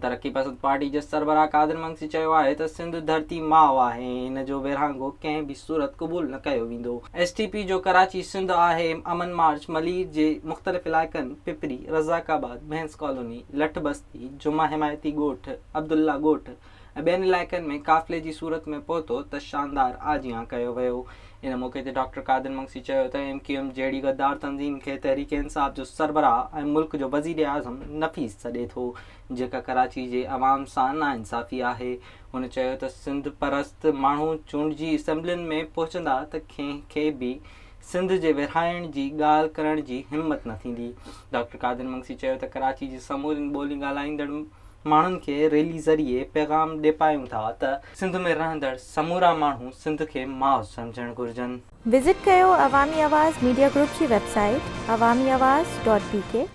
ترقي پسند پارٽي جي سربراهه قادر منگسي چيو آهي ته سنڌ ڌرتي ماء آهي ۽ ان جو ورهاڱو ڪنهن به صورت قبول نه ڪيو ويندو. ايس ٽي پي جو ڪراچي سنڌ آهي امن مارچ ملير جي مختلف علائقن پپري، رزاق آباد، ڀينس ڪالوني، لٺ بستي، جمعه حمايتي ڳوٺ، عبدالله ڳوٺ ۽ ٻين علائقن ۾ قافلي جي صورت ۾ پهتو ته شاندار آجيان ڪيو ويو. ان موقعي تي ڊاڪٽر قادر مگسي چيو ته ايم ڪيو ايم جهڙي غدار تنظيم کي تحريڪ انصاف جو سربراهه ۽ ملڪ جو وزيراعظم نفيس سڏي ٿو جيڪا ڪراچي جي عوام سان ناانصافي آهي. هن چيو ته سنڌ پرست ماڻهو چونڊجي اسيمبلين ۾ پهچندا ته ڪنهن کي به سنڌ جي ورهائڻ جي ڳالهه ڪرڻ جي همت نه ٿيندي. ڊاڪٽر قادر مگسي چيو ته ڪراچي جي سمورين ٻولين ڳالهائيندڙ ماڻهن کي ريلي ذريعي پيغام ڏيپايون ٿا ته سنڌ ۾ رهندڙ سمورا ماڻهو سنڌ کي ماء سمجهڻ گهرجن. وزٽ ڪيو عوامي آواز ميڊيا گروپ جي website Awami Awaz dot B K.